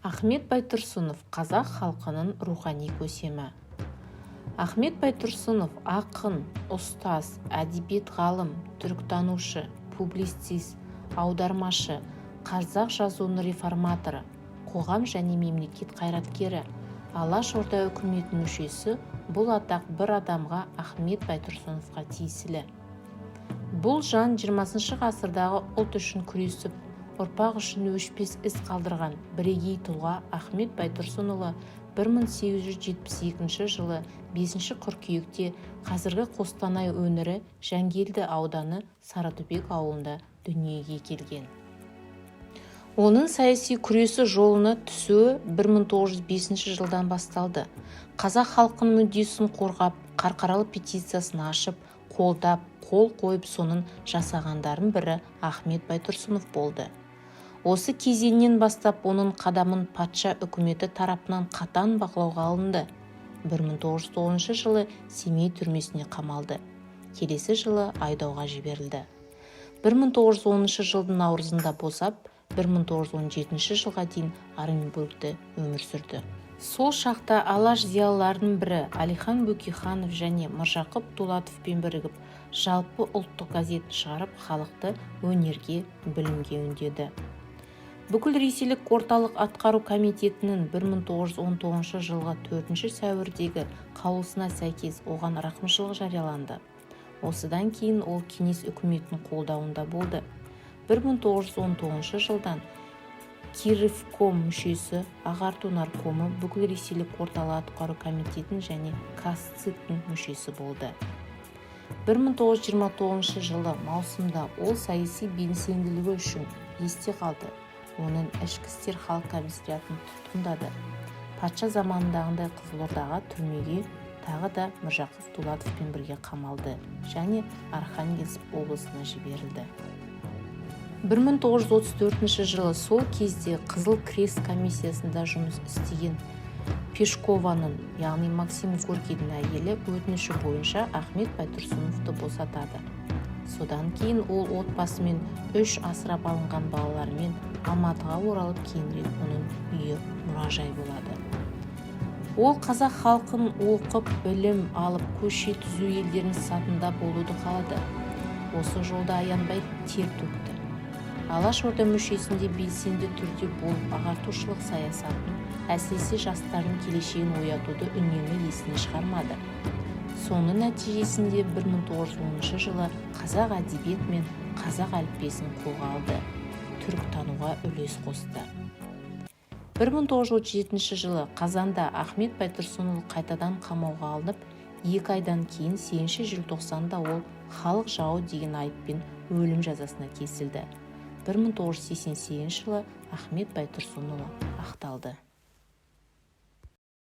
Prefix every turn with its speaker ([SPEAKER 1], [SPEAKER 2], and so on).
[SPEAKER 1] Ахмет Байтұрсынов – қазақ халқының рухани көсемі. Ахмет Байтұрсынов – ақын, ұстаз, әдебиет ғалым, түркітанушы, публицист, аудармашы, қазақ жазуының реформаторы, қоғам және мемлекет қайраткері, Алаш Орда үкіметінің мүшесі. Бұл атақ бір адамға, Ахмет Байтұрсыновқа тиесілі. Бұл жан 20 ғасырдағы ұлт үшін күресіп, ұрпақ үшін өшпес із қалдырған бірегей тұлға. Ахмет Байтұрсынұлы 1872 жылы 5 қыркүйекте қазіргі Қостанай өңірі, Жангелді ауданы, Сарытүбек ауылында дүниеге келген. Оның саяси күресі жолына түсуі 1905 жылдан басталды. Қазақ халқының мүддесін қорғап, Қарқаралы петициясын ашып, қолдап, қол қойып, соның жасағандардың бірі Ахмет Байтұрсынов болды. Осы кезеңнен бастап оның қадамын патша үкіметі тарапынан қатаң бақылауға алынды. 1909 жылы Семей түрмесіне қамалды, келесі жылы айдауға жіберілді. 1910 жылдың наурызында босап, 1917 жылға дейін Оренбургте өмір сүрді. Сол шақта Алаш зиялыларының бірі Әлихан Бөкейханов және Міржақып Дулатовпен бірігіп, жалпы ұлттық газетін шығарып, халықты өнерге, білімге үндеді. Бүкіл Ресейлік Орталық атқару комитетінің 1919 жылғы 4 сәуірдегі қаулысына сәйкес оған рақымшылық жарияланды. Осыдан кейін ол Кеңес үкіметінің қолдауында болды. 1919 жылдан Кирревком мүшесі, ағарту наркомы, Бүкіл Ресейлік Орталық атқару комитетінің және КазЦИК-тің мүшесі болды. 1929 жылы маусымда ол саяси белсенділігі үшін есте қалды. Оның Ішкі істер халық комиссариатын тұтқындады. Патша заманындағындай Қызылордаға түрмеге тағы да Міржақып Дулатовпен бірге қамалды және Архангельск облысына жіберілді. 1934 жылы сол кезде Қызыл Крест комиссиясында жұмыс істеген Пешкованың, яғни Максим Горькийдің әйелі, өтініші бойынша Ахмет Байтұрсыновты босатады. Содан кейін ол отбасымен, үш асырап алынған балаларымен Алматыға оралып, кейінірек оның үйі мұражай болады. Ол қазақ халқын оқып, білім алып, көше түзу елдердің сапында болуды қалады. Осы жолда аянбай тер төкті. Алаш Орда мүшесінде белсенді түрде болып, ағартушылық саясатын, әсіресе жастардың келешегін оятуды үнемі есінен шығармады. Соның нәтижесінде 1910 жылы қазақ әдебиеті мен қазақ әліппесін қолға алды, түркітануға үлес қосты. 1937 жылы қазанда Ахмет Байтұрсынұлы қайтадан қамауға алынып, 2 айдан кейін, 8 желтоқсанда ол халық жауы деген айыппен өлім жазасына кесілді. 1988 жылы Ахмет Байтұрсынұлы ақталды.